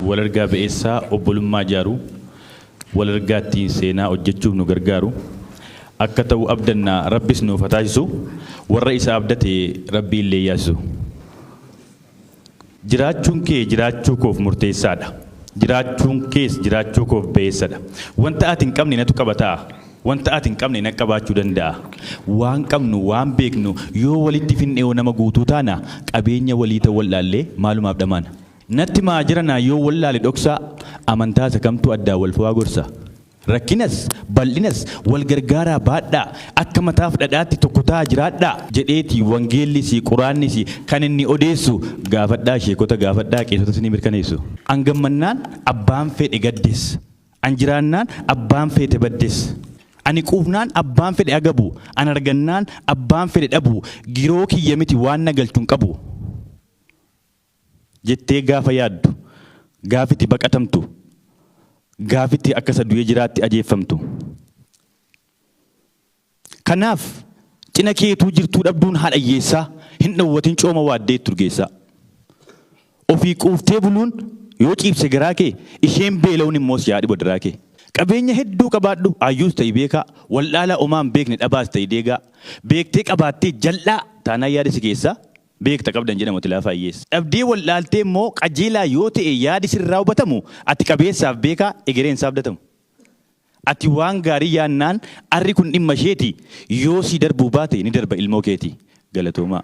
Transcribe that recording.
Wal argaa ba'eessaa obbolummaa ijaaru, wal argaa ittiin seenaa hojjechuuf nu gargaaru akka ta'u abdanna. Rabbis nuuf haa taasisu, warra isa abdate Rabbi illee yaasisu. Jiraachuun kee jiraachuu koof murteessaadha. Jiraachuun kees jiraachuu koof ba'eessadha. Wanta ati hin qabne natu qaba ta'a. Wanta ati hin qabne na qabaachuu danda'a. Waan qabnu, waan beeknu yoo walitti finne nama guutuu taana. Qabeenya walii ta'uu wallaallee maalumaaf dhamaana? Natti maa jiranaa, yoo wallaale dhoksaa amantaa isa kamtuu addaan wal fo'aa gorsa? Rakkinas bal'inas wal gargaaraa baadhaa, akka mataaf dhadhaatti tokko ta'aa jiraadhaa jedheeti wangeellis quraannis kan inni odeessu. Gaafadhaa sheekota, gaafadhaa qeessota, isinii mirkaneessu. An gammannaan abbaan fedhe gaddes. An jiraannaan abbaan feete baddes. Ani quufnaan abbaan fedhe agabu. An argannaan abbaan fedhe dhabu. Giroo kiyya miti, waan na galchu hin qabu. Jettee gaafa yaaddu, gaafiti baqatamtu, gaafitti akka isa du'ee jiraatti ajeeffamtu. Kanaaf cina keetuu jirtuu dhabduun haadha hiyyeessaa hin dhowwatin, cooma waaddee itti urgeessaa. Ofii quuftee buluun yoo ciibse garaa kee, isheen beela'uun immoo si haa dhibu daraa kee. Qabeenya hedduu qabaadhu, hayyuus ta'i beekaa, wallaalaa omaa hin beekne dhabaas ta'i deegaa. Beektee qabaattee jal'aa taanaan yaada si keessaa, beekta qabdan jedhamu ati laafaa hiyyeessa. Dhabdee wallaaltee immoo qajeelaa yoo ta'e yaadi sirraa hubatamu, ati qabeessaaf beekaa egereen isaa abdatamu. Ati waan gaarii yaannaan arri kun dhimma isheeti, yoo si darbuu baate ni darba ilmoo keeti. Galatoomaa.